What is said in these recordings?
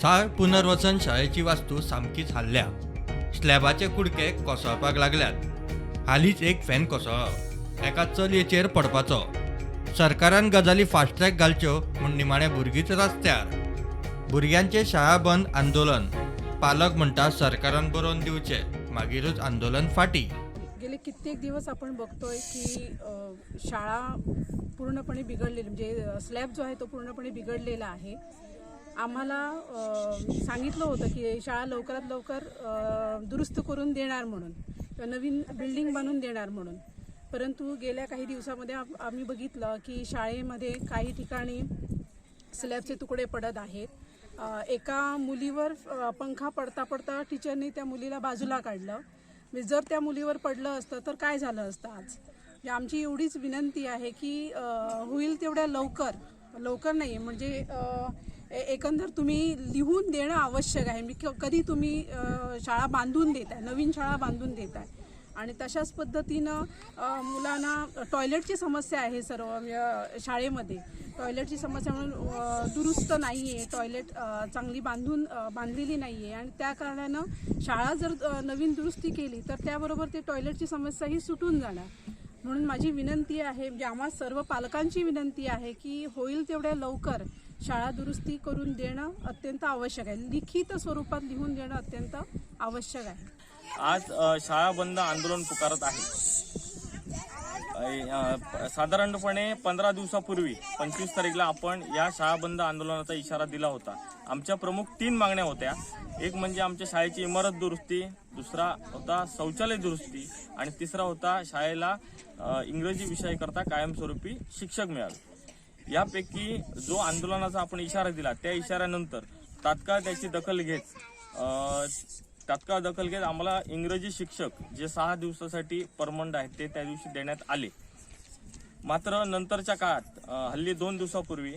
साळ पुनर्वसन शाळेची वास्तू सामकीच हाल्ल्या. स्लॅबाचे कुडके कोसळपाक लागल्यात. हालींच एक फॅन कोसळ्ळो, एका चलयेचेर पडपाचो. सरकारान गजाली फास्ट ट्रॅक घालच्यो म्हूण निमाणे भुरगींच रस्त्यार. भुरग्यांचे शाळा बंद आंदोलन. पालक म्हणटा, सरकारान बरोवन दिवचें, मागीरूच आंदोलन फाटी. गेले कित्येक दिवस आपण बघतोय की शाळा पूर्णपणे बिघडलेली, म्हणजे स्लॅब जो आहे तो पूर्णपणे बिघडलेला आहे. आम्हाला सांगितलं होतं की शाळा लवकरात लवकर दुरुस्त करून देणार म्हणून किंवा नवीन बिल्डिंग बांधून देणार म्हणून. परंतु गेल्या काही दिवसामध्ये आम्ही बघितलं की शाळेमध्ये काही ठिकाणी स्लॅबचे तुकडे पडत आहेत. एका मुलीवर पंखा पडता पडता टीचरनी त्या मुलीला बाजूला काढलं. म्हणजे जर त्या मुलीवर पडलं असतं तर काय झालं असतं आज? म्हणजे आमची एवढीच विनंती आहे की होईल तेवढ्या लवकर, लवकर नाही म्हणजे एकंदर तुम्ही लिहून देणं आवश्यक आहे. मी कधी तुम्ही शाळा बांधून देताय, नवीन शाळा बांधून देताय आणि तशाच पद्धतीनं मुलांना टॉयलेटची समस्या आहे. सर्व म्हणजे शाळेमध्ये टॉयलेटची समस्या म्हणून दुरुस्त नाही आहे टॉयलेट, चांगली बांधलेली नाही आहे आणि त्या कारणानं शाळा जर नवीन दुरुस्ती केली तर त्याबरोबर ते टॉयलेटची समस्याही सुटून जाणार. म्हणून माझी विनंती आहे, म्हणजे आम्हा सर्व पालकांची विनंती आहे की होईल तेवढ्या लवकर शाळा दुरुस्ती करून देणं अत्यंत आवश्यक आहे. लिखित स्वरूपात लिहून देणं अत्यंत आवश्यक आहे. आज शाळा बंद आंदोलन पुकारत आहे. साधारणपणे 15 दिवसापूर्वी 25 तारीखला आपण या शाळा बंद आंदोलनाचा इशारा दिला होता. आमच्या प्रमुख तीन मागण्या होत्या. एक म्हणजे आमच्या शाळेची इमारत दुरुस्ती, दुसरा होता शौचालय दुरुस्ती आणि तिसरा होता शाळेला इंग्रजी विषयाकरता कायमस्वरूपी शिक्षक मिळावे. यापैकी जो आंदोलनाचा आपण इशारा दिला, त्या इशाऱ्यानंतर तात्काळ त्याची दखल घेत आम्हाला इंग्रजी शिक्षक जे 6 दिवसासाठी परमनंट आहेत, ते त्या दिवशी देण्यात आले. मात्र नंतरच्या काळात हल्ली 2 दिवसापूर्वी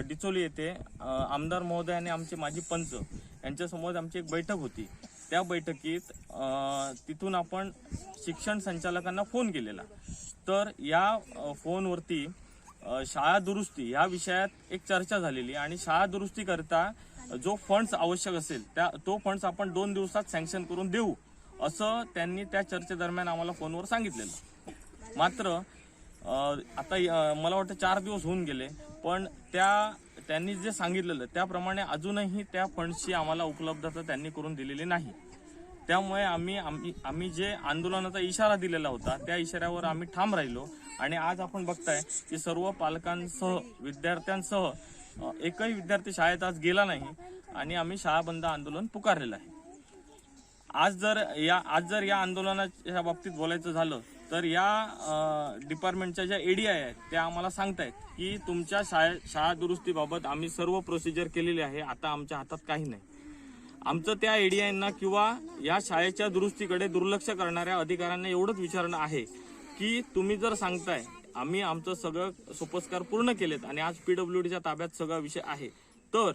डिचोली येथे आमदार महोदय आणि आमचे माजी पंच यांच्यासमोर आमची एक बैठक होती. त्या बैठकीत तिथून आपण शिक्षण संचालकांना फोन केलेला, तर या फोनवरती शाळा दुरुस्ती या विषयात एक चर्चा झालेली आणि शाळा दुरुस्तीकरता जो फंड्स आवश्यक असेल तो फंड्स आपण 2 दिवसात सँक्शन करून देऊ, असं त्यांनी त्या चर्चेदरम्यान आम्हाला फोनवर सांगितलेलं. मात्र आता मला वाटतं 4 दिवस होऊन गेले, पण त्यांनी जे सांगितलेलं त्याप्रमाणे अजूनही त्या फंड्सची आम्हाला उपलब्धता त्यांनी करून दिलेली नाही. त्यामुळे आम्ही आम्ही आम्ही जे आंदोलनाचा इशारा दिलेला होता, त्या इशाऱ्यावर आम्ही ठाम राहिलो आणि आज आपण बघताय की सर्व पालकांसह, विद्यार्थ्यांसह एकही विद्यार्थी शाळेत आज गेला नाही आणि आम्ही शाळा बंद आंदोलन पुकारलेलं आहे. आज जर या आंदोलनाच्या बाबतीत बोलायचं झालं तर या डिपार्टमेंटच्या ज्या एडीआय आहेत, त्या आम्हाला सांगतायत की तुमच्या शाळा दुरुस्तीबाबत आम्ही सर्व प्रोसिजर केलेली आहे, आता आमच्या हातात काही नाही. आमचं त्या एडीआयंना किंवा या शाळेच्या दुरुस्तीकडे दुर्लक्ष करणाऱ्या अधिकाऱ्यांना एवढंच विचारणं आहे की तुम्ही जर सांगताय आम्ही आमचं सगळं सोपस्कार पूर्ण केलेत आणि आज पीडब्ल्यूडीच्या ताब्यात सगळा विषय आहे, तर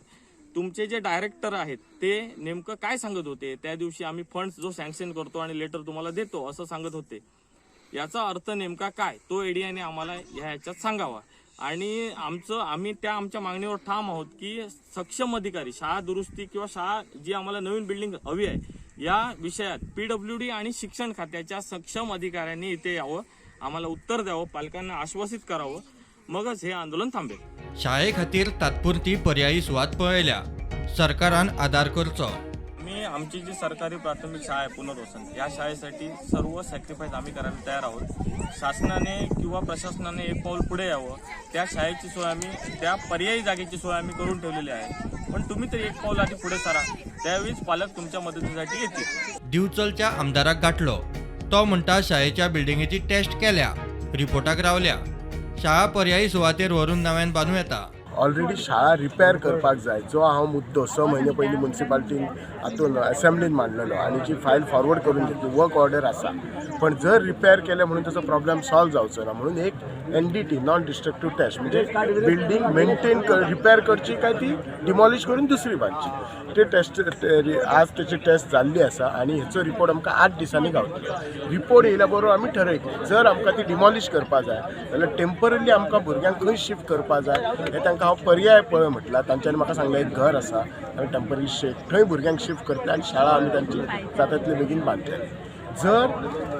तुमचे जे डायरेक्टर आहेत ते नेमकं काय सांगत होते त्या दिवशी? आम्ही फंड्स जो सँक्शन करतो आणि लेटर तुम्हाला देतो असं सांगत होते, याचा अर्थ नेमका काय, तो एडीआयने आम्हाला ह्याच्यात सांगावा. आणि आम्ही त्या आमच्या मागणीवर ठाम आहोत की सक्षम अधिकारी शाळा दुरुस्ती किंवा शाळा जी आम्हाला नवीन बिल्डिंग हवी आहे, या विषयात पीडब्ल्यूडी आणि शिक्षण खात्याच्या सक्षम अधिकाऱ्यांनी इथे यावं, आम्हाला उत्तर द्यावं, पालकांना आश्वासित करावं, मगच हे आंदोलन थांबेल. शाळे खातीर तात्पुरती पर्यायी सुवात पळयल्या. सरकारान आदार करचो. मी आमची जी सरकारी प्राथमिक शाळा आहे पुनर्वसन, या शाळेसाठी सर्व सॅक्रिफाईस आम्ही करायला तयार आहोत. शासनाने किंवा प्रशासनाने एक पाऊल पुढे यावं. त्या शाळेची सोय आम्ही, त्या पर्यायी जागेची सोय आम्ही करून ठेवलेली आहे, पण तुम्ही तरी एक पाऊल आधी पुढे सरा. त्यावेळीच पालक तुमच्या मदतीसाठी येतील. दिवचलच्या आमदाराक गाठलो. तो म्हणटा, शाळेच्या बिल्डिंगेची टेस्ट केल्या, रिपोर्टाक रावल्या. शाळा पर्यायी सुवातेर व्हरून नव्यान बांदू येता. ऑलरेडी शाळा रिपेर करपाक जाय. जो हांव मुद्दो 6 म्हयने पयलीं मुन्सिपाल्टीन हातून असेंब्लीन मांडलेलो आनी जी फायल फॉरवर्ड करून घेतली, वर्क ऑर्डर आसा, पण जर रिपेर केलें म्हणून ताचो प्रॉब्लेम सॉल्व जावचो ना, म्हणून एक NDT, non destructive test, म्हणजे बिल्डींग मेंटेन रिपेर करची काय ती डिमॉलिश करून दुसरी बांदची. ते टेस्ट आज तेची टेस्ट जाल्ली आसा आनी हेचो रिपोर्ट आमकां 8 दिसांनी गावतलो. रिपोर्ट येयल्या बरोबर आमी ठरयतले. जर आमकां ती डिमॉलिश करपा जाय जाल्यार टेंपररी आमकां भुरग्यांक खंय शिफ्ट करपा जाय हें तांकां हांव पर्याय पळय म्हटलां. तांच्यांनी म्हाका सांगलें एक घर आसा आनी टेंपररी शेड, थंय भुरग्यांक शिफ्ट करतले आनी शाळा आमी तांची जाता तितले बेगीन बांदतले. जर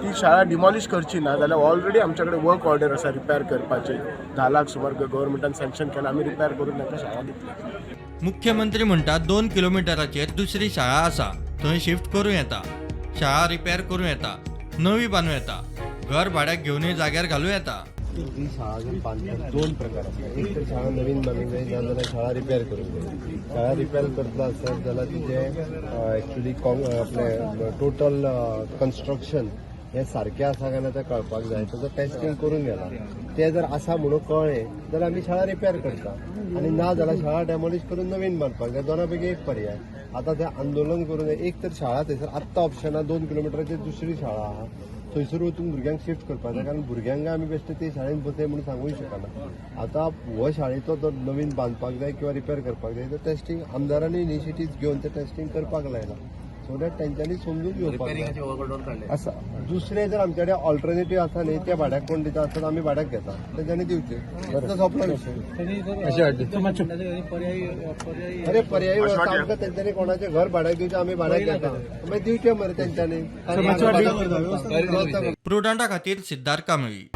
ती शाळा डिमॉलिश करची ना जाल्यार ऑलरेडी आमच्या कडेन वर्क ऑर्डर आसा रिपेर करपाची. 10 लाख सुमार गव्हर्मेंटान सँक्शन केला, आमी रिपेर करून तांकां शाळा दितले. मुख्यमंत्री म्हणटा 2 किलोमिटराचेर दुसरी शाळा आसा, थंय शिफ्ट करूं येता, शाळा रिपेर करूं येता, नवी बांदू येता, घर भाड्याक घेवनूय जाग्यार घालूं येता. ती शाळा जर बांदतात 2 प्रकार आसा. एक तर शाळा नवीन बांदूंक जाय, ना जाल्यार शाळा रिपेर करूंक जाय. शाळा रिपेर करतलो आसत जाल्यार तिजें एक्चुली आपलें टोटल कन्स्ट्रक्शन हें सारकें आसा काय ना तें कळपाक जाय. ताचो टेस्टींग करून गेला, तें जर आसा म्हणून कळ्ळें जाल्यार आमी शाळा रिपेर करता आनी ना जाल्यार शाळा डेमोलिश करून नवीन बांदपाक जाय. दोना पैकी एक पर्याय. आतां तें आंदोलन करून एक तर शाळा थंयसर आत्तां ऑप्शन आहा, 2 किलोमिटराचेर दुसरी शाळा आहा, थंयसर वचून भुरग्यांक शिफ्ट करपाक जाय. कारण भुरग्यांक आमी बेश्टे ते शाळेंत बसय म्हणून सांगूंक शकना. आतां हो शाळेचो जर नवीन बांदपाक जाय किंवा रिपेर करपाक जाय तर टेस्टींग आमदारांनी इनिशिएटीव घेवन तें टेस्टींग करपाक लायलां, सो that तेंच्यांनी समजून घेवपाक जाय आसा. दुसरें जर आमचे कडेन ऑल्टरनेटीव आसा न्ही, ते भाड्याक कोण दिता आसत आमी भाड्याक घेता, तेंच्यांनी दिवचें. तो सोंपलो विशय. अरे पर्यायी व्यवस्था आमकां तेंच्यांनी कोणाचें घर भाड्याक दिवचें, आमी भाड्याक घेता, मागीर दिवचें मरे तेंच्यांनी. प्रुडंटा खातीर सिद्धार्थ कांबळी.